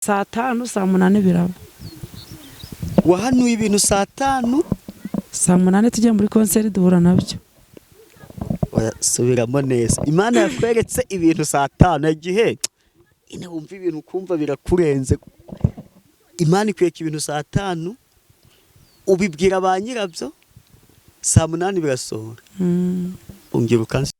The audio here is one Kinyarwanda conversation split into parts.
Saa 5, saa 8 biraba. Wahanuye ibintu saa 5? Saa 8 tujya muri concert duhura nabyo. Oya, subiramo neza. Imana yakweretse ibintu saa 5, igihe ine wumva ibintu ukumva birakurenze. Imana ikwereka ibintu saa 5, ubibwira ba nyirabyo, saa 8 birasohora. Ongera ukansi.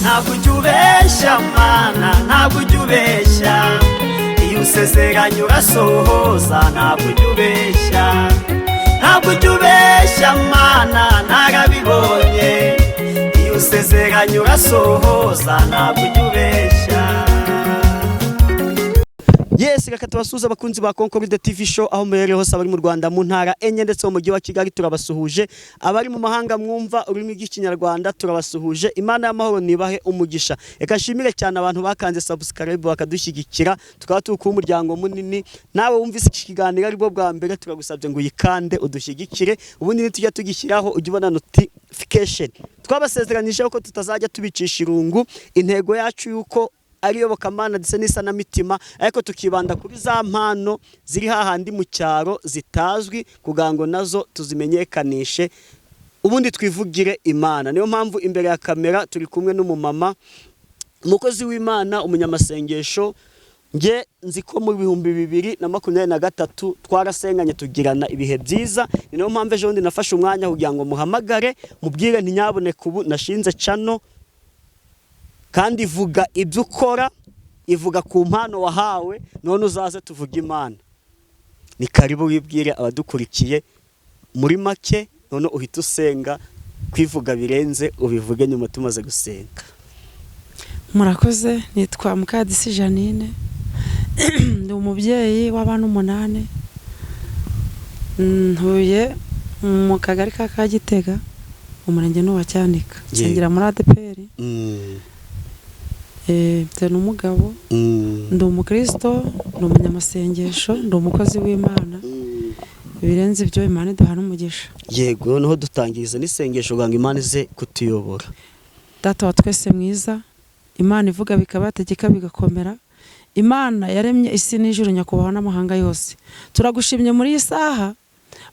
Ntabwo ujya ubeshya Mana, ntabwo ujya ubeshya. Iyo usezeranye urasohoza, ntabwo ujya ubeshya. Ntabwo ujya ubeshya Mana, narabibonye. Iyo usezeranye urasohoza, ntabwo ujya ubeshya. Yes, reka tubasuhuze abakunzi ba Concorde TV Show aho muherereye hose, abari mu Rwanda mu ntara enye ndetse mu mujyi wa Kigali turabasuhuje, abari mu mahanga mwumva ururimi rw'Ikinyarwanda turabasuhuje. Imana y'amahoro nibahe umugisha. Reka nshimire cyane abantu bakanze subscribe bakadushyigikira, tukaba turi kuba umuryango munini. Nawe wumvise iki kiganiro aribwo bwa mbere, turagusabye ngo uyikande udushyigikire, ubundi nitujya tugishyiraho ujye ubona notification. Twabasezeranije ko tutazajya tubicisha irungu. Intego yacu yuko ari iyobokamana ndetse n'isanamitima, ariko tukibanda kuri za mpano ziri hahandi mu cyaro zitazwi, kugira ngo nazo tuzimenyekanishe, ubundi twivugire Imana. Niyo mpamvu imbere ya kamera turi kumwe n'umumama, umukozi w'Imana, umunyamasengesho. Nge nzi ko mu 2023 twarasenganye tugirana ibihe byiza. Ni nayo mpamvu ejo bundi nafashe umwanya kugira ngo muhamagare, mubwire nti nyaboneka ubu nashinze channel, kandi ivuga ibyo ukora, ivuga ku mpano wahawe, none uzaze tuvuge Imana. Ni karibu wibwire abadukurikiye muri make, none uhita usenga. Kwivuga birenze ubivuge nyuma tumaze gusenga. Murakoze. Nitwa Mukadisi Janine, ndi umubyeyi w'abana 8, ntuye mu kagari ka Kagitega, umurenge ni uwa Cyanika, nsengera muri ADEPR. Mfite n'umugabo, ndi umukristo, ndi umunyamasengesho, ndi umukozi w'Imana. Ibirenze ibyo, Imana iduha n'umugisha. Yego, noneho dutangiriza n'isengesho kugira ngo Imana ize kutuyobora. Data wa twese mwiza, Imana ivuga bikaba, yategeka bigakomera, Imana yaremye isi n'ijuru, nyakubahwa n'amahanga yose, turagushimye muri iyi saha,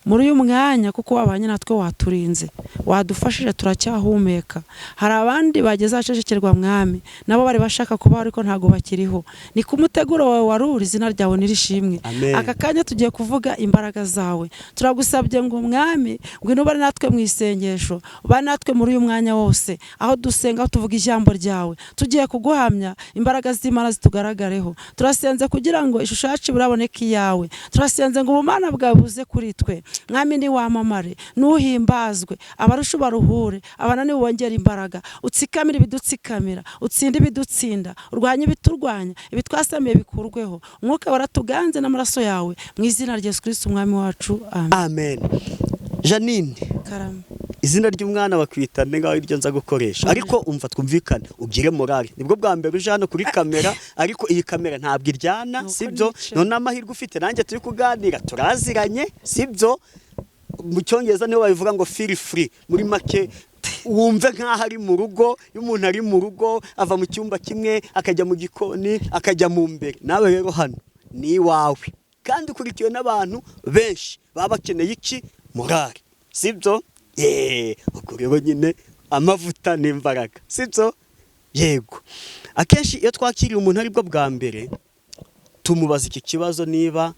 muri uyu mwanya, kuko wabanye natwe, waturinze, wadufashije, turacyahumeka. Hari abandi bageze ahacecekerwa Mwami, nabo bari bashaka kubaho ariko ntabwo bakiriho. Ni ku muteguro wawe wari uri, izina ryawe nirishimwe. Amen. Aka kanya tugiye kuvuga imbaraga zawe. Turagusabye ngo Mwami, ngwino ubane natwe mu isengesho, ubane natwe muri uyu mwanya wose, aho dusenga, aho tuvuga ijambo ryawe, tugiye kuguhamya, imbaraga z'Imana zitugaragareho. Turasenze kugira ngo ishusho yacu buraboneke iyawe. Turasenze ngo ubumana bwawe buze kuri twe. Mwami, niwamamare, nuhimbazwe, abarusha baruhure, abananiwe wongere imbaraga, utsikamire ibidutsikamira, utsinde ibidutsinda, urwanye ibiturwanya, ibitwasamiye bikurweho. Umwuka waratuganze n'amaraso yawe, mu izina rya Yesu Kristo Umwami wacu, amen. Amen. Janine. Karame. Izina ry'umwana bakwita nde? Ngaho iryo nza gukoresha, ariko umva twumvikane, ugire morale. Nibwo bwa mbere uje hano kuri kamera, ariko iyi kamera ntabwo iryana. Nuko sibyo? nicaye. None amahirwe ufite, nanjye turi kuganira turaziranye, sibyo? Mu Cyongereza niho babivuga ngo feel free. Muri make wumve nk'aho ari mu rugo. Iyo umuntu ari mu rugo ava mu cyumba kimwe akajya mu gikoni, akajya mu mbere. Nawe rero hano ni iwawe, kandi ukurikiwe n'abantu benshi baba bakeneye iki? Morale, sibyo? Yeee, ubwo rero nyine amavuta n'imbaraga, sibyo? Yego. Akenshi iyo twakiriye umuntu aribwo bwa mbere, tumubaza iki kibazo: niba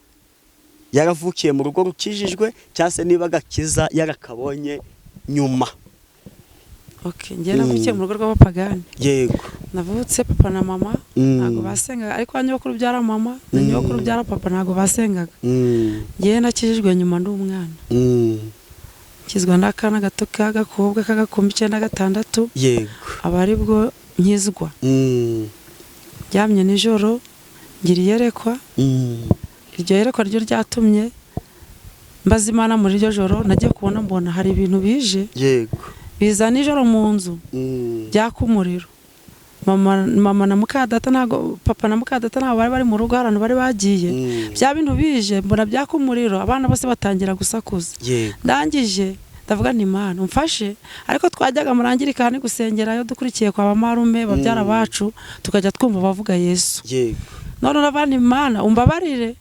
yaravukiye mu rugo rukijijwe, cyangwa se niba agakiza yarakabonye nyuma. Okay, njye navukiye mu rugo rw'abapagani. Navutse papa na mama ntabwo basengaga, ariko nyogokuru ubyara mama na nyogokuru ubyara papa ntabwo basengaga. Njyewe nakijijwe nyuma ndi umwana. Nkizwa n'akana gato k'agakobwa k'agakumbi 96. Aba aribwo nkizwa. Ndyamye nijoro ngira iyerekwa. Iryo yerekwa ryo ryatumye mbaza Imana. Muri iryo joro nagiye kubona mbona hari ibintu bije. Biza nijoro mu nzu, byaka umuriro. Mama na mukadata, ntabwo papa na mukadata ntabwo bari bari mu rugo, hari ahantu bari bagiye. Bya bintu bije, mbona byaka umuriro, abana bose batangira gusakuza. Ndangije ndavuga nti: "Imana umfashe." Ariko twajyaga muri Angirikani gusengerayo, dukurikiye kwa bamarume, babyara bacu, tukajya twumva bavuga Yesu. None uravuga nti: "Imana umbabarire,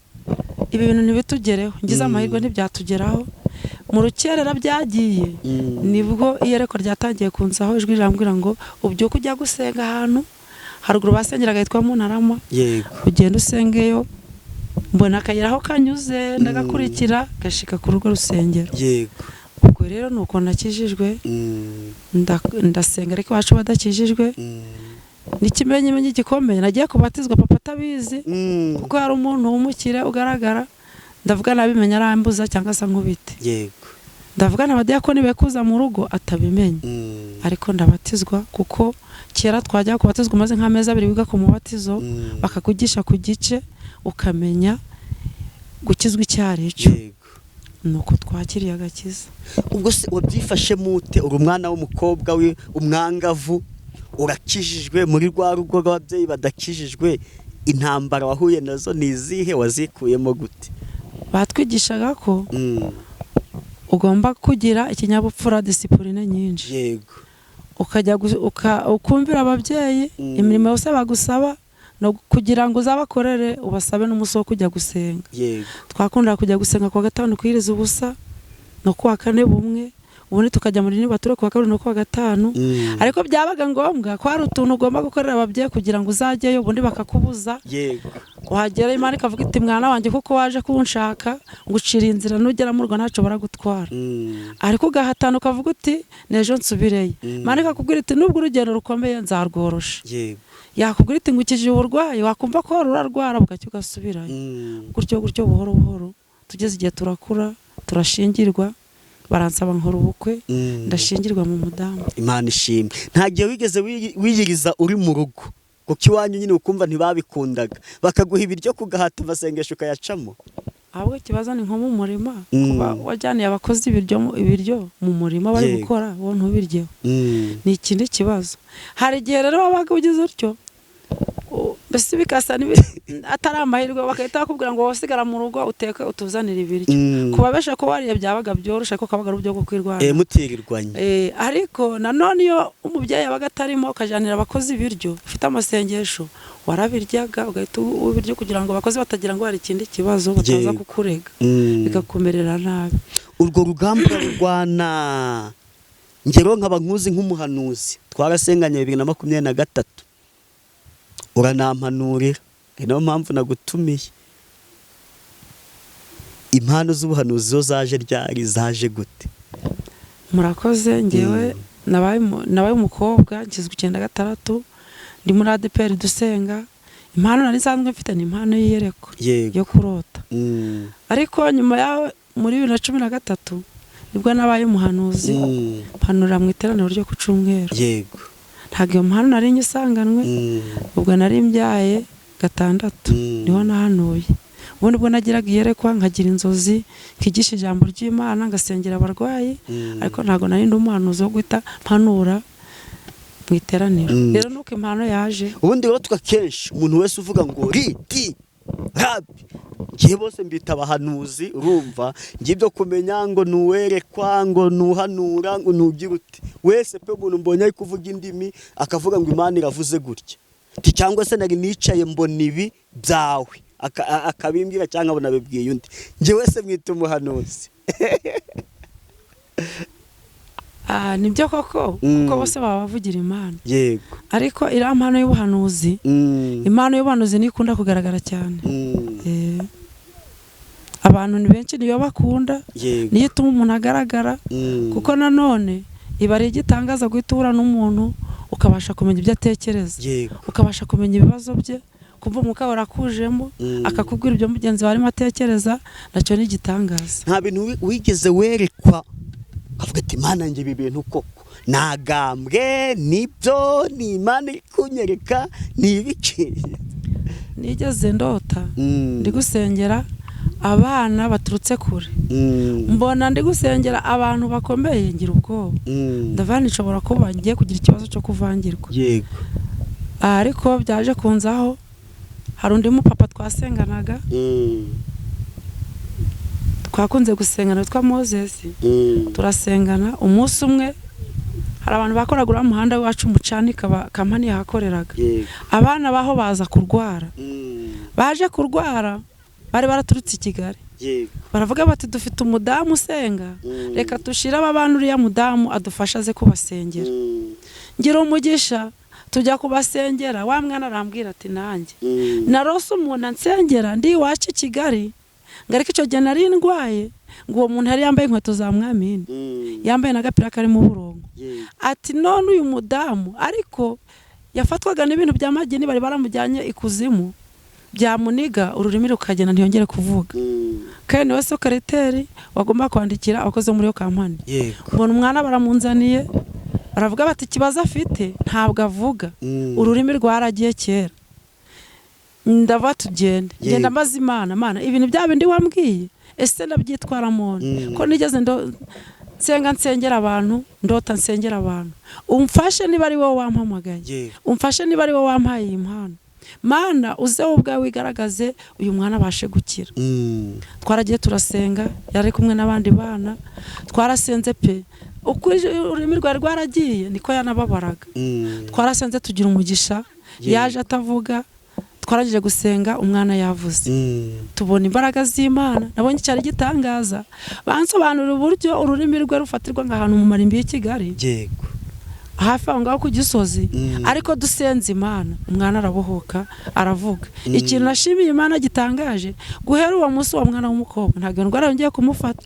ibi bintu ntibitugereho." Ngize amahirwe ntibyatugeraho. Mu rukerera byagiye, nibwo iyerekwa ryatangiye kunzaho, ijwi rirambwira ngo: "Ubyuke ujya gusenga ahantu haruguru basengeraga hitwa mu Ntarama, ugenda usengeyo." Mbona akayira aho kanyuze, ndagakurikira, gashika ku rugo rusengero. Ubwo rero ni uko nakijijwe. Ndasenga ariko iwacu badakijijwe. N'ikimenyimenyi gikomeye, nagiye kubatizwa papa atabizi, kuko hari umuntu w'umukire ugaragara. Ndavuga nabimenya arambuza cyangwa se ankubite. Ndavuga n'abadiyakoni be kuza mu rugo atabimenye. Ariko ndabatizwa, kuko kera twajya kubatizwa umaze nk'amezi 2 wiga ku mubatizo, bakakugisha ku gice, ukamenya gukizwa icyo ari cyo. Nuko twakiriye agakiza. Ubwo se wabyifashemo ute? Uri umwana w'umukobwa we, umwangavu, urakijijwe muri rwa rugo rw'ababyeyi badakijijwe. Intambara wahuye nazo ni izihe? Wazikuyemo gute? Batwigishaga ko ugomba kugira ikinyabupfura, discipline nyinshi, ukajya ukumvira ababyeyi, imirimo yose bagusaba, no kugira ngo uzabakorere, ubasabe n'umunsi wo kujya gusenga. Twakundaga kujya gusenga kuwa gatanu kwiriza ubusa, no kuwa kane bumwe, ubundi tukajya muri nibature kuwa kabiri no kuwa gatanu. Ariko byabaga ngombwa ko hari utuntu ugomba gukorera ababyeyi kugira ngo uzajyeyo, ubundi bakakubuza. Wagera, Imana ikavuga iti: "Mwana wanjye, kuko waje kunshaka, ngucira inzira, nugera mu rugo ntacyo baragutwara." Ariko ugahatana, ukavuga uti: "N'ejo nsubireyo." Imana ikakubwira iti: "Nubwo urugendo rukomeye, nzarworosha." Yakubwira iti: "Ngukijije uburwayi," wakumva ko wari urarwara, bugacya ugasubirayo. Gutyo gutyo, buhoro buhoro, tugeze igihe turakura, turashingirwa, baransaba nkora ubukwe, ndashingirwa mu mudamu. Imana ishimwe. Nta gihe wigeze wiyiriza uri mu rugo, kuko iwanyu nyine ukumva ntibabikundaga, bakaguha ibiryo kugahata, amasengesho ukayacamo? Ahubwo ikibazo ni nko mu murima, kuba wajyaniye abakozi ibiryo mu murima bari gukora, wowe ntubiryeho, ni ikindi kibazo. Hari igihe rero wabaga ugize utyo, mbese bikasa atari amahirwe, bagahita bakubwira ngo: "Wowe usigara mu rugo uteke, utuzanire ibiryo." Kubabesha ko wariye byabaga byoroshye, ariko kabaga ari uburyo bwo kwirwanaho. Mutirirwanye. Ariko nanone iyo umubyeyi yabaga atarimo, ukajyanira abakozi ibiryo ufite amasengesho, warabiryaga, ugahita ubiryo kugira ngo abakozi batagira ngo hari ikindi kibazo, bataza kukurega, bikakumerera nabi. Urwo rugamba urarurwana. Ngero nkaba nkuzi nk'umuhanuzi, twarasenganye 2023, uranampanurira, ni nayo mpamvu nagutumiye. Impano z'ubuhanuzi zo zaje ryari? Zaje gute? Murakoze. Ngewe nabaye umukobwa ngizwe 96, ndi muri ADEPR dusenga. Impano nari nsanzwe mfite ni impano y'iyerekwa, yo kurota. Ariko nyuma yaho, muri 2013, nibwo nabaye umuhanuzi, mpanura mu iteraniro ryo ku cyumweru. Ntabwo iyo mpano nari nyisanganwe. Ubwo nari mbyaye gatandatu, niho nahanuye. Ubundi bwo nagiraga iyerekwa, nkagira inzozi, nkigisha ijambo ry'Imana, ngasengera abarwayi, ariko ntabwo nari ndi umuhanuzi wo guhita mpanura mu iteraniro. Rero nuko impano yaje. Ubundi rero twe akenshi umuntu wese uvuga ngo ri ti rabi, ngiye bose mbita abahanuzi. Urumva ngiye ibyo kumenya ngo nuwerekwa, ngo nuhanura, ngo nugira ute, wese pe, umuntu mbonye ari kuvuga indimi, akavuga ngo Imana iravuze gutya. Ati cyangwa se nari nicaye mbona ibi byawe, akabimbwira cyangwa abona abibwiye undi, njye wese mwita umuhanuzi. Ah, nibyo koko, kuko bose baba bavugira Imana. Ariko iriya mpano y'ubuhanuzi, impano y'ubuhanuzi niyo ikunda kugaragara cyane. Abantu ni benshi niyo bakunda, niyo ituma umuntu agaragara, kuko nanone iba ari igitangaza guhita uhura n'umuntu, ukabasha kumenya ibyo atekereza, ukabasha kumenya ibibazo bye, kumva umwuka warakujemo, akakubwira ibyo mugenzi wawe arimo atekereza, nacyo ni igitangaza. Nta bintu wigeze werekwa avuga ati: "Imana njye ibi bintu koko nagambwe nibyo, ni Imana iri kunyereka, ni ibiki?" Nigeze ndota ndi gusengera Abana baturutse kure. Mbona ndi gusengera abantu bakomeye, ngira ubwoba. Ndavuga nti nshobora kuba ngiye kugira ikibazo cyo kuvangirwa. Ariko byaje kunzaho, hari undi mupapa twasenganaga, twakunze gusengana, witwa Moses. Turasengana umunsi umwe. Hari abantu bakoraga uriya muhanda wacu mucanika, kampani yahakoreraga. Abana baho baza kurwara. Baje kurwara bari baraturutse i Kigali. Baravuga bati: "Dufite umudamu usenga, reka dushire aba bana uriya mudamu adufashe aze kubasengera." Ngira umugisha tujya kubasengera. Wa mwana arambwira ati: "Nanjye narose umuntu ansengera ndi iwacu i Kigali," ngo ariko icyo gihe nari ndwaye, ngo uwo muntu yari yambaye inkweto za mwamini, yambaye n'agapira karimo uburongo. Ati: "None uyu mudamu ariko yafatwaga n'ibintu bya magini, bari baramujyanye ikuzimu, byamuniga ururimi rukagenda ntiyongere kuvuga." Kandi niwe secrétaire wagomba kwandikira abakozi bo muri iyo kampani. Mbona umwana baramunzaniye, baravuga bati: "Ikibazo afite ntabwo avuga, ururimi rwaragiye kera." Ndava tugende. Ngenda mbaza Imana: "Mana, ibintu bya bindi wambwiye, ese ndabyitwaramo nte? Ko nigeze nsenga nsengera abantu, ndota nsengera abantu, umfashe niba ari wowe wampamagaye, umfashe niba ari wowe wampaye iyi mpano. Mana, uze wowe ubwawe wigaragaze, uyu mwana abashe gukira." Twaragiye turasenga, yari kumwe n'abandi bana, twarasenze pe. Uko ururimi rwari rwaragiye niko yanababaraga. Twarasenze tugira umugisha. Yaje atavuga, twarangije gusenga umwana yavuze. Tubona imbaraga z'Imana. Nabonye icyari gitangaza, bansobanurira uburyo ururimi rwe rufatirwa nk'ahantu mu marimbi y'i Kigali, hafi aho ngaho ku Gisozi. Ariko dusenze Imana, umwana arabohoka, aravuga. Ikintu nashimiye Imana gitangaje, guhera uwo munsi uwo mwana w'umukobwa ntabwo iyo ndwara yongeye kumufata,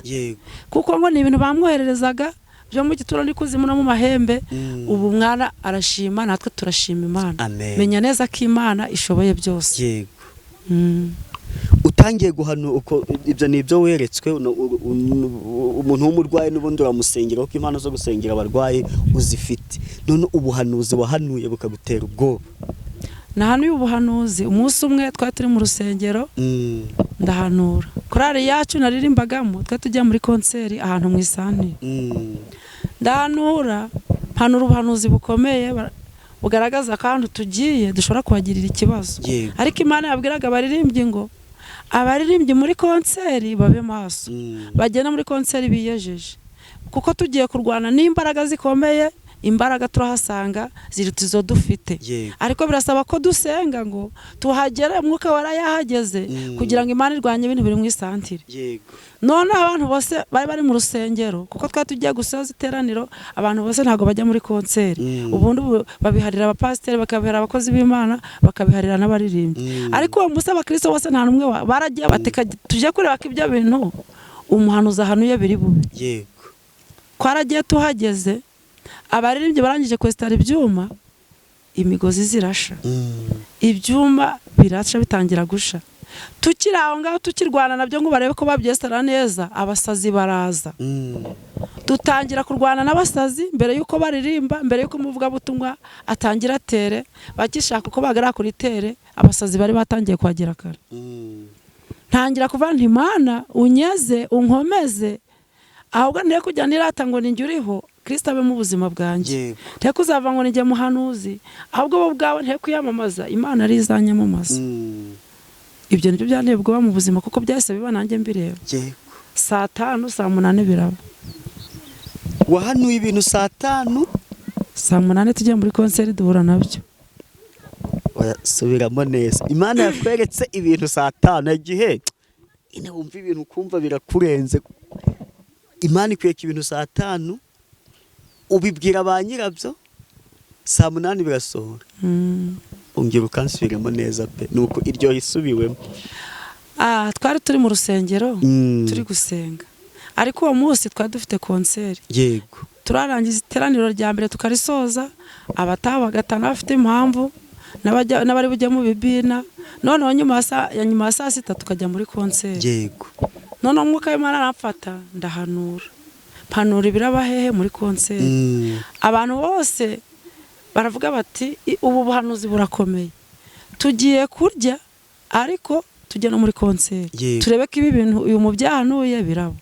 kuko ngo ni ibintu bamwohererezaga byo mu gituro n'ikuzimu no mu mahembe. Ubu umwana arashima, natwe turashima Imana. Amen. Menya neza ko Imana ishoboye byose. Utangiye guhanu uko ibyo ni ibyo weretswe, umuntu w'umurwayi n'ubundi uramusengera kuko impano zo gusengera abarwayi uzifite. None ubuhanuzi wahanuye bukagutera ubwoba? Nahanuye ubuhanuzi umunsi umwe twari turi mu rusengero. Ndahanura korali yacu naririmbagamo, twari tujya muri concert ahantu mu isantire. Ndahanura, mpanura ubuhanuzi bukomeye bugaragaza ko ahantu tugiye dushobora kuhagirira ikibazo. Ariko Imana yabwiraga abaririmbyi ngo abaririmbyi muri concert babe maso, bagenda muri concert biyejeje, kuko tugiye kurwana n'imbaraga zikomeye. Imbaraga turahasanga ziruta izo dufite, ariko birasaba ko dusenga ngo tuhagere Umwuka Wera yahageze, kugira ngo Imana irwanye ibintu biri mu isantire. None abantu bose bari bari mu rusengero, kuko twari tugiye gusoza iteraniro, abantu bose ntabwo bajya muri concert. Ubundi ubu babiharira abapasiteri, bakabiharira abakozi b'Imana, bakabiharira n'abaririmbyi. Ariko uwo munsi abakristo bose nta n'umwe baragiye bateka tujye kureba ko ibyo bintu umuhanuzi ahanuye biri bube. Twaragiye, tuhageze abaririmbyi barangije kwesitara ibyuma, imigozi zirasha. Ibyuma birasha, bitangira gusha. Tukiri aho ngaho tukirwana nabyo ngo barebe ko babyesitara neza, abasazi baraza. Dutangira kurwana n'abasazi mbere y'uko baririmba, mbere y'uko umuvugabutumwa atangira tere. Bakishaka uko bagaragara kuri tere, abasazi bari batangiye kuhagera kare. Ntangira kuvuga nti: "Mana, unyeze, unkomeze, ahubwo ntiye kujya nirata ngo ninjye uriho, Kirisito abe mu buzima bwanjye. Ntiye kuzava ngo ninjye muhanuzi, ahubwo bo ubwawe ntiye kwiyamamaza, Imana ari izanyamamaza." Ibyo nibyo byanteye ubwoba mu buzima, kuko byahise biba nanjye mbireba. Saa 5, saa 8 biraba. Wahanuye ibintu saa 5? Saa 8 tujya muri concert duhura nabyo. Oya, subiramo neza. Imana yakweretse ibintu saa 5, igihe ine wumva ibintu ukumva birakurenze. Imana ikwereka ibintu saa 5, ubibwira ba nyirabyo, saa 8 birasohora. Ongera ukansubiremo neza pe, nuko iryoha isubiwemo. Ah, twari turi mu rusengero, turi gusenga, ariko uwo munsi twari dufite concert. Turarangiza iteraniro rya mbere tukarisoza, abataha bagatana bafite impamvu, n'abari bujye mu bibina. Noneho nyuma ya saa 6 tukajya muri concert. Noneho Umwuka w'Imana aramfata, ndahanura, mpanura ibiraba hehe? Muri concert. Abantu bose baravuga bati: "Ubu buhanuzi burakomeye, tugiye kurya ariko Tujye no muri concert, turebe ko ibi bintu uyu mubyeyi ahanuye biraba.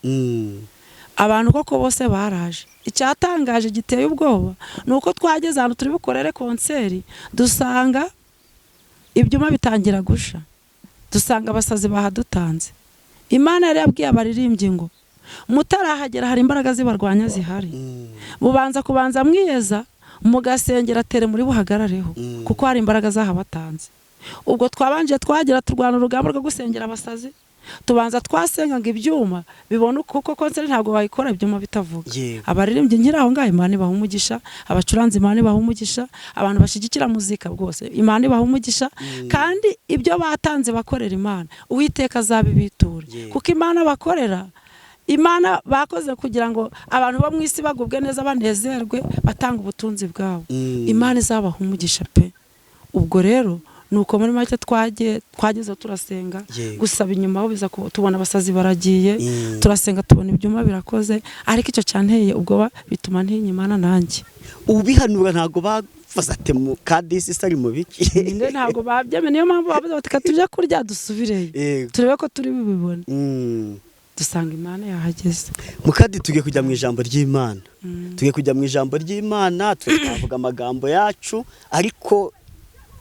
Abantu koko bose baraje. Icyatangaje giteye ubwoba ni uko twageze ahantu turi bukorere concert, dusanga ibyuma bitangira gusha, dusanga abasazi bahadutanze. Imana yari yabwiye abaririmbyi ngo mutarahagera hari imbaraga zibarwanya zihari, bubanza kubanza mwiyeza mugasengera tere muri buhagarareho, kuko hari imbaraga zahabatanze. Ubwo twabanje twagera turwana urugamba rwo gusengera abasazi, tubanza twasenga ngo ibyuma bibone, kuko concert ntabwo wayikora ibyuma bitavuga. Abaririmbyi nkiri aho ngaho Imana ibaha umugisha, abacuranzi Imana ibaha umugisha, abantu bashyigikira muzika bwose Imana ibaha umugisha, kandi ibyo batanze bakorera Imana Uwiteka azabibiture, kuko Imana bakorera, Imana bakoze kugira ngo abantu bo mu isi bagubwe neza banezerwe, batanga ubutunzi bwabo. Imana izabaha umugisha pe. Ubwo rero nuko muri make twageze turasenga, gusaba inyuma aho biza tubona abasazi baragiye, turasenga tubona ibyuma birakoze, ariko icyo cyanteye ubwoba bituma ntinya Imana nanjye. Ubihanura ntabwo bavuze ati kadisi isari mu biki? Ntabwo babyemeye, niyo mpamvu bavuze bati tujye kurya dusubireyo, turebe ko turi bubibone. Dusanga Imana yahageze. Mukadi, tugiye kujya mu ijambo ry'Imana. Tugiye kujya mu ijambo ry'Imana, twavuga amagambo yacu, ariko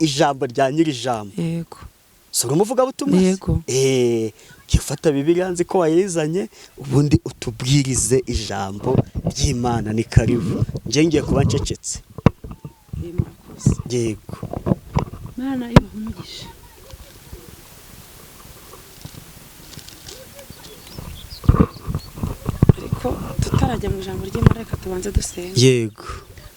ijambo rya nyiri ijambo. Yego. Si umuvugabutumwa? Yego. Ugiye ufata Bibiliya, nzi ko wayizanye, ubundi utubwirize ijambo ry'Imana. Ni karibu, njye ngiye kuba ncecetse. Yego. Imana ibahe umugisha. Ariko tutarajya mu ijambo ry'Imana, reka tubanze dusenge. Yego.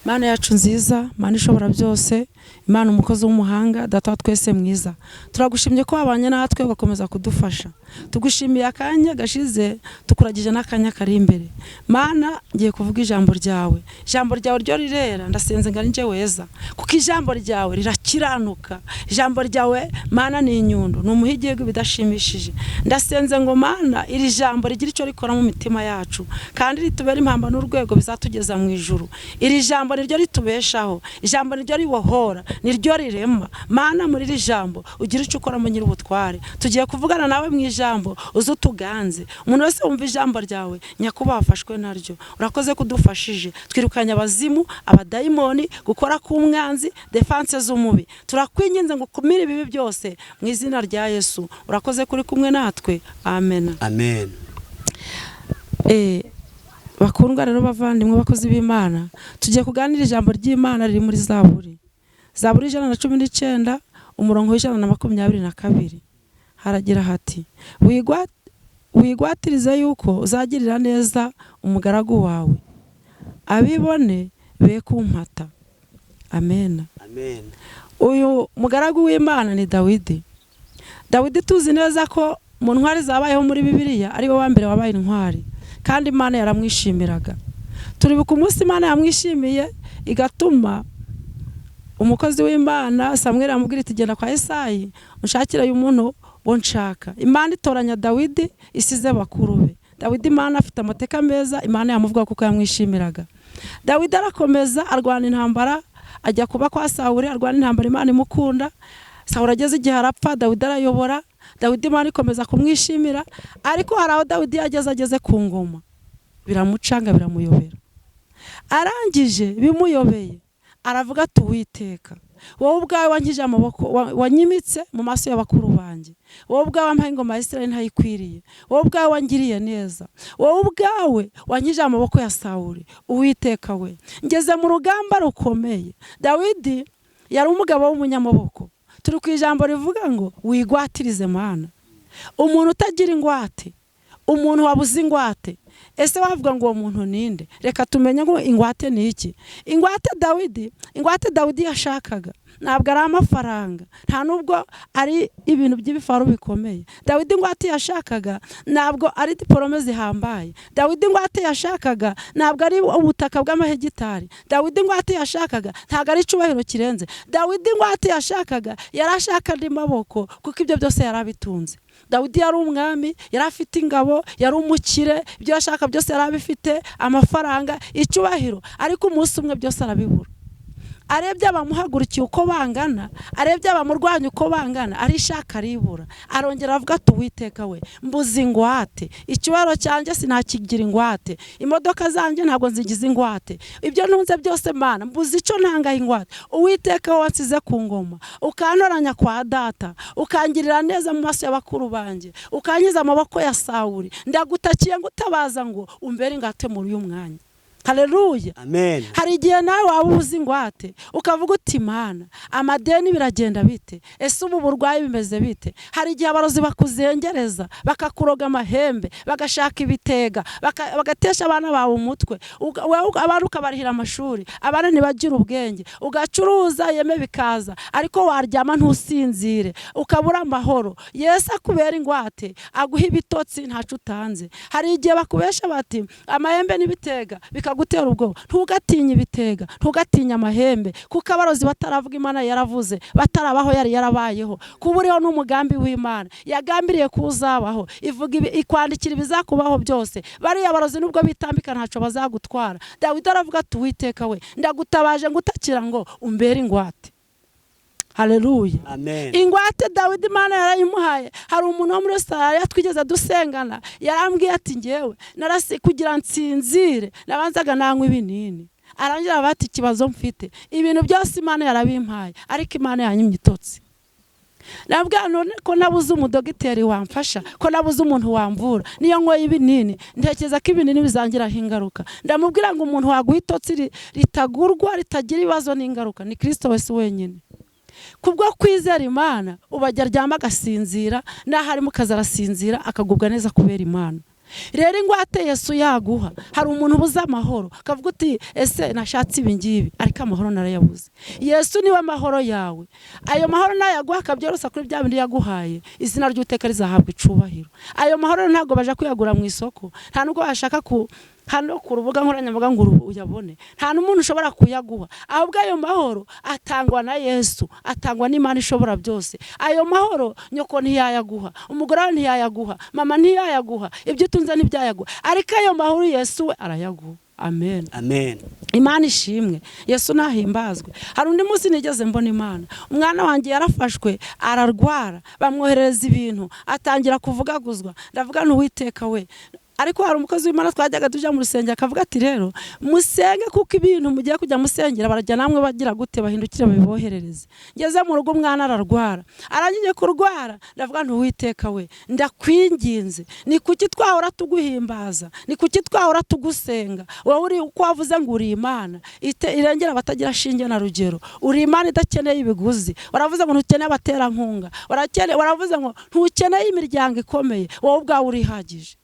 Mana yacu nziza, Mana ishobora byose, Imana umukozi w'umuhanga, Data wa twese mwiza, turagushimye ko wabanye natwe ugakomeza kudufasha. Tugushimiye akanya gashize, tukuragije n'akanya kari imbere. Mana, ngiye kuvuga ijambo ryawe. Ijambo ryawe ryo rirera, ndasenze ngo ari nje weza, kuko ijambo ryawe rirakiranuka. Ijambo ryawe Mana ni inyundo, ni umuhigi w'ibidashimishije. Ndasenze ngo Mana iri jambo rigira icyo rikora mu mitima yacu, kandi ritubere impamba n'urwego bizatugeza mu ijuru. Iri jambo niryo ritubeshaho, ijambo niryo ribohora, niryo rirema. Mana muri iri jambo ugira icyo ukora mu nyir'ubutware. Tugiye kuvugana nawe mu ijambo, uze utuganze. Umuntu wese wumva ijambo ryawe nyakubahwa afashwe naryo. Urakoze kudufashije, twirukanye abazimu, abadayimoni, gukora k'umwanzi, defanse z'umubi. Turakwinginze ngo ukumire ibibi byose mu izina rya Yesu. Urakoze kuri kumwe natwe. Amen. Amen. Bakundwa rero bavandimwe bakozi b'Imana, tugiye kuganira ijambo ry'Imana riri muri Zaburi. Zaburi 119 umurongo wa 122 haragira hati: wigwatirize yuko uzagirira neza umugaragu wawe, abibone be kumpata. Amen. Amen. Uyu mugaragu w'Imana ni Dawidi. Dawidi tuzi neza ko mu ntwari zabayeho muri Bibiliya ari we wa mbere wabaye intwari, kandi Imana yaramwishimiraga. Turibuka umunsi Imana yamwishimiye igatuma umukozi w'Imana Samweli amubwira iti genda kwa Esayi unshakire uyu muntu wo nshaka. Imana itoranya Dawidi isize bakuru be. Dawidi Imana afite amateka meza, Imana yamuvuga kuko yamwishimiraga. Dawidi arakomeza arwana intambara, ajya kuba kwa Sawuli, arwana intambara Imana imukunda. Sawuli ageze igihe arapfa, Dawidi arayobora. Dawidi Imana ikomeza kumwishimira, ariko hari aho Dawidi yageze ageze ku ngoma biramucanga, biramuyobera. Arangije bimuyobeye aravuga ati Uwiteka, wowe ubwawe wankije amaboko, wanyimitse mu maso y'abakuru banjye, wowe ubwawe wampaye ingoma ya Isirayeli ntayikwiriye, wowe ubwawe wangiriye neza, wowe ubwawe wankije amaboko ya Sawuli. Uwiteka we, ngeze mu rugamba rukomeye. Dawidi yari umugabo w'umunyamaboko. Turi ku ijambo rivuga ngo wigwatirize Mana. Umuntu utagira ingwate, umuntu wabuze ingwate, ese wavuga ngo uwo muntu ninde? Reka tumenye ngo ingwate ni iki. Ingwate Dawidi yashakaga ntabwo ari amafaranga, nta nubwo ari ibintu by'ibifaru bikomeye. Dawidi ingwate yashakaga ntabwo ari diporome zihambaye. Dawidi ingwate yashakaga ntabwo ari ubutaka bw'amahegitari. Dawidi ingwate yashakaga ntabwo ari icyubahiro kirenze. Dawidi ingwate yashakaga yarashaka andi maboko, kuko ibyo byose yarabitunze. Dawidi yari umwami, yari afite ingabo, yari umukire, ibyo yashaka byose yari abifite, amafaranga, icyubahiro, ariko umunsi umwe byose arabibura. Arebye abamuhagurukiye uko bangana, arebye abamurwanya uko bangana, arishaka aribura. Arongera avuga ati Uwiteka we, mbuze ingwate, icyubahiro cyanjye sinakigira ingwate, imodoka zanjye ntabwo nzigize ingwate, ibyo ntunze byose Mana mbuze icyo ntangaho ingwate. Uwiteka we wansize ku ngoma, ukantoranya kwa data, ukangirira neza mu maso y'abakuru banjye, ukankiza amaboko ya Sawuli, ndagutakiye ngutabaza ngo umbere ingwate muri uyu mwanya. Haleluya. Amen. Hari igihe nawe waba ubuze ingwate ukavuga uti Mana, amadeni biragenda bite? Ese ubu burwayi bimeze bite? Hari igihe abarozi bakuzengereza, bakakuroga amahembe, bagashaka ibitega, bagatesha abana bawe umutwe, abana ukabarihira amashuri, abana ntibagire ubwenge, ugacuruza yeme bikaza, ariko waryama ntusinzire, ukabura amahoro. Yesu akubera ingwate, aguha ibitotsi ntaco utanze. Hari igihe bakubesha bati amahembe n'ibitega bikagutera ubwoba. Ntugatinye ibitega, ntugatinye amahembe, kuko abarozi bataravuga Imana yaravuze, batarabaho yari yarabayeho. Kuba uriho n'umugambi w'Imana yagambiriye ko uzabaho, ivuga ikwandikira ibizakubaho byose. Bariya barozi nubwo bitambika ntaco bazagutwara. Dawidi aravuga ati Uwiteka we, ndagutabaje ngutakira ngo umbere ingwate. Haleluya. Amen. Ingwate Dawidi Imana yarayimuhaye. Hari umuntu wo muri Australia twigeze dusengana, yarambwiye ati ngewe narasi kugira nsinzire nabanzaga nanywa ibinini. Arangira bati ikibazo mfite, ibintu byose Imana yarabimpaye, ariko Imana yanyimye itotsi. Nabwo none ko nabuze umudogiteri wamfasha, ko nabuze umuntu wamvura, niyo nkoye ibinini ntekereza ko ibinini bizangiraho ingaruka. Ndamubwira ngo umuntu waguha itotsi ritagurwa ritagira ibibazo n'ingaruka ni Kristo wese wenyine. Kubwo kwizera Imana ubajya aryama agasinzira, naho ari mu kazi arasinzira akagubwa neza kubera Imana. Rero ingwate Yesu yaguha, hari umuntu ubuze amahoro akavuga uti ese nashatse ibi ngibi ariko amahoro narayabuze. Yesu niwe mahoro yawe, ayo mahoro nayaguha akabyorosa kuri bya bindi yaguhaye, izina ry'Uwiteka rizahabwa icubahiro. Ayo mahoro ntabwo baja kuyagura mu isoko, nta nubwo bashaka ku hano ku rubuga nkoranyambaga ngo uyabone, nta n'umuntu ushobora kuyaguha. Ahubwo ayo mahoro atangwa na Yesu, atangwa n'Imana ishobora byose. Ayo mahoro nyoko ntiyayaguha, umugore wawe ntiyayaguha, mama ntiyayaguha, ibyo utunze ntibyayaguha, ariko ayo mahoro Yesu we arayaguha. Amen. Amen. Imana ishimwe, Yesu nahimbazwe. Hari undi munsi nigeze mbona Imana, umwana wanjye yarafashwe ararwara, bamwoherereza ibintu atangira kuvugaguzwa. Ndavuga nti Uwiteka we. Ariko hari umukozi w'Imana twajyaga tuja mu rusengero akavuga ati rero musenge kuko ibintu mugiye kujya musengera barajya namwe bagira gute bahindukire babiboherereze. Ngeze mu rugo umwana ararwara, arangije kurwara ndavuga nti Uwiteka we, ndakwinginze, ni kuki twahora tuguhimbaza, ni kuki twahora tugusenga, wowe uri uko wavuze ngo uri Imana irengera abatagira shinge na rugero, uri Imana idakeneye ibiguzi, waravuze ngo ntukeneye abaterankunga, waravuze ngo ntukeneye imiryango ikomeye, wowe ubwawe urihagije.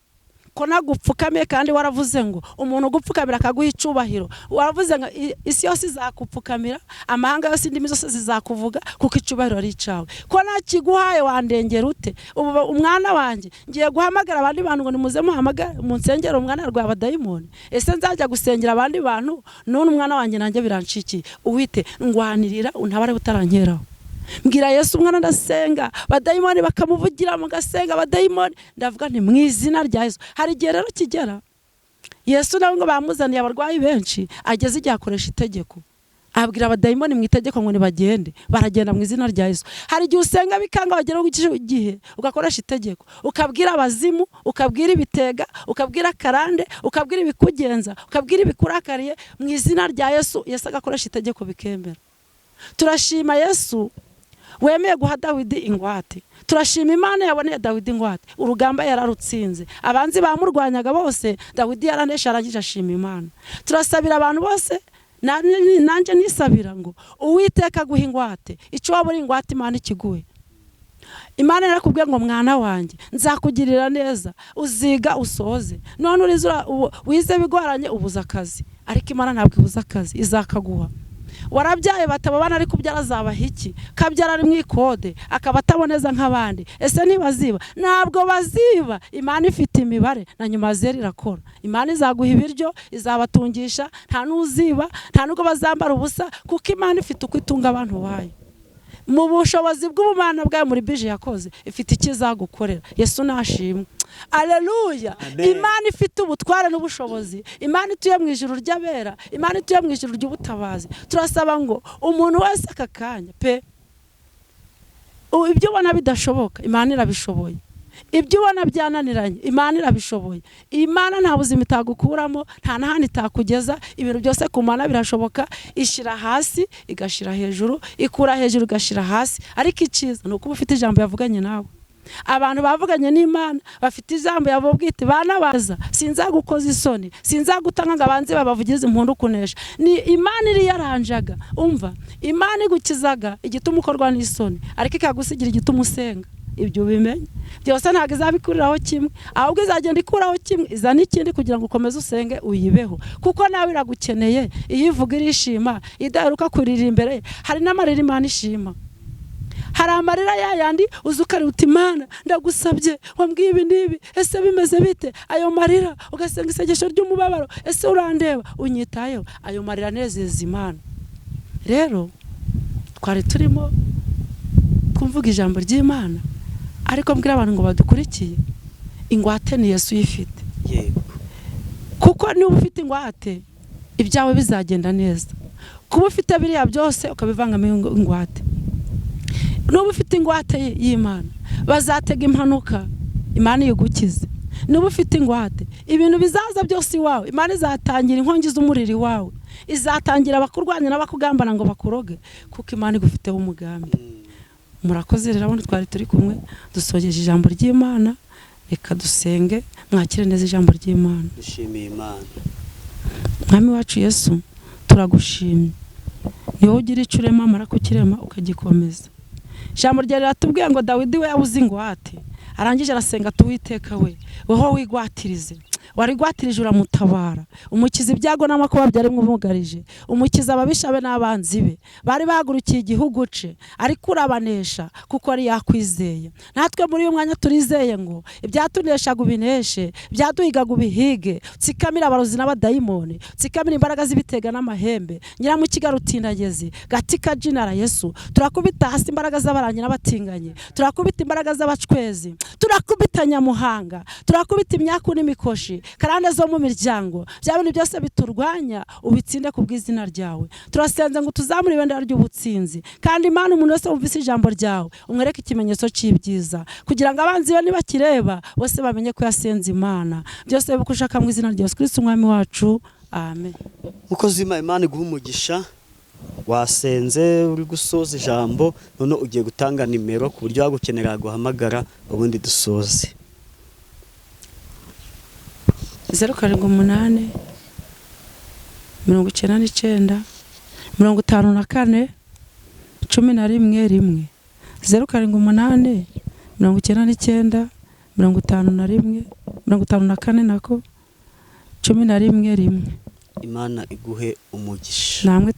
Ko nagupfukamiye kandi waravuze ngo umuntu ugupfukamira akaguha icubahiro, waravuze ngo isi yose izakupfukamira, amahanga yose indimi zose zizakuvuga kuko icubahiro ari icawe. Ko nakiguhaye wandengera ute? Ubu umwana wanjye ngiye guhamagara abandi bantu ngo nimuze muhamagare mu nsengero umwana arwaye abadayimoni, ese nzajya gusengera abandi bantu none umwana wanjye nanjye biranshikiye? Uwite ngwanirira untabare butarankeraho. Mbwira Yesu umwana ndasenga, badayimoni bakamuvugira mugasenga badayimoni, ndavuga nti mu izina rya Yesu. Hari igihe rero kigera Yesu nawe ngo bamuzaniye abarwayi benshi, ageze igihe akoresha itegeko, abwira abadayimoni mu itegeko ngo nibagende, baragenda mu izina rya Yesu. Hari igihe usenga bikanga, wagera igihe ugakoresha itegeko, ukabwira abazimu, ukabwira ibitega, ukabwira karande, ukabwira ibikugenza, ukabwira ibikurakariye mu izina rya Yesu. Yesu agakoresha itegeko bikemera. Turashima Yesu wemeye guha Dawidi ingwate, turashima Imana yaboneye Dawidi ingwate, urugamba yararutsinze, abanzi bamurwanyaga bose Dawidi yaranesha, arangije ashima Imana. Turasabira abantu bose, nanjye nisabira ngo Uwiteka aguhe ingwate, icyo waba uri ingwate Imana ikiguhe. Imana yarakubwiye ngo mwana wanjye nzakugirira neza, uziga usoze, none wize bigoranye ubuza akazi, ariko Imana ntabwo ibuza akazi, izakaguha. Warabyaye bataba abana ariko ubyara azabaha iki? Kabyara ari mu ikode akaba ataboneza nk'abandi, ese ntibaziba? Ntabwo baziba. Imana ifite imibare na nyuma zeri irakora. Imana izaguha ibiryo, izabatungisha, nta n'uziba, nta nubwo bazambara ubusa, kuko Imana ifite uko itunga abantu bayo. Mu bushobozi bw'ubumana bwayo muri bije yakoze ifite icyo izagukorera. Yesu nashimwe. Aleluya. Imana ifite ubutware n'ubushobozi, Imana ituye mu ijuru ry'abera, Imana ituye mu ijuru ry'ubutabazi. Turasaba ngo umuntu wese aka kanya pe, ibyo ubona bidashoboka Imana irabishoboye, ibyo ubona byananiranye Imana irabishoboye. Imana nta buzima itagukuramo, nta n'ahandi itakugeza. Ibintu byose ku Mana birashoboka. Ishyira hasi igashyira hejuru, ikura hejuru igashyira hasi. Ariko icyiza ni ukuba ufite ijambo yavuganye nawe. Abantu bavuganye n'Imana bafite ijambo yababwita iti bana baza, sinzagukoza isoni, sinzagutanga ngo abanze babavugize impundu kunesha. Ni Imana iri yaranjaga. Umva, Imana igukizaga igituma ukorwa n'isoni, ariko ikagusigira igituma usenga. Ibyo ubimenye byose ntabwo izabikuriraho kimwe, ahubwo izagenda ikuraho kimwe izana ikindi kugira ngo ukomeze usenge uyibeho, kuko nawe iragukeneye. Iyo ivuga irishima, idaheruka kurira imbere. Hari n'amarira Imana ishima, hari amarira yayandi uza ukarira uti Imana ndagusabye wambwiye ibi n'ibi, ese bimeze bite? Ayo marira ugasenga isengesho ry'umubabaro, ese urandeba unyitayeho? Ayo marira anezeza Imana. Rero twari turimo twumvuga ijambo ry'Imana, ariko mbwira abantu ngo badukurikiye, ingwate ni Yesu uyifite. Yego. Kuko niba ufite ingwate ibyawe bizagenda neza. Kuba ufite biriya byose ukabivangamo ingwate, niba ufite ingwate y'Imana bazatega impanuka Imana igukize. Niba ufite ingwate ibintu bizaza byose iwawe Imana izatangira inkongi z'umuriro iwawe, izatangira abakurwanya n'abakugambana ngo bakuroge, kuko Imana igufiteho umugambi. Murakoze rero abandi twari turi kumwe, dusogeje ijambo ry'Imana. Reka dusenge, mwakire neza ijambo ry'Imana. Dushimiye Imana. Mwami wacu Yesu, turagushimye. Ni wowe ugira icyo urema, amara kukirema ukagikomeza. Ijambo ryawe riratubwiye ngo Dawidi we yabuze ingwate, arangije arasenga ati Uwiteka we, wowe wigwatirize, warigwatirije uramutabara, umukiza ibyago n'amakuba byari bimwugarije, umukiza ababisha be n'abanzi be bari bahagurukiye igihugu ce, ariko urabanesha kuko ari yakwizeye. Natwe muri uyu mwanya turizeye ngo ibyatuneshaga ubineshe, ibyaduhigaga ubihige, utsikamire abarozi n'abadayimoni, utsikamire imbaraga z'ibitega n'amahembe, nyiramukiga rutindagezi gatika jinara Yesu. Turakubita hasi imbaraga z'abarangi n'abatinganyi, turakubita imbaraga z'abacwezi, turakubita nyamuhanga, turakubita imyaku n'imikoshi, karande zo mu miryango, bya bintu byose biturwanya ubitsinde ku bw'izina ryawe. Turasenze ngo tuzamure ibendera ry'ubutsinzi, kandi Imana umuntu wese wumvise ijambo ryawe umwereke ikimenyetso cy'ibyiza, kugira ngo abanzi be nibakireba bose bamenye ko yasenze Imana. Byose bibe ushaka mu izina rya Yesu Kristo Umwami wacu, amen. Mukozi Imana iguha umugisha. Wasenze uri gusoza ijambo, none ugiye gutanga nimero ku buryo wagukenera guhamagara, ubundi dusoze. 0 7 8 99 54 11 1 0 7 8 99 51 54 nako 11 1. Imana iguhe umugisha. Namwe.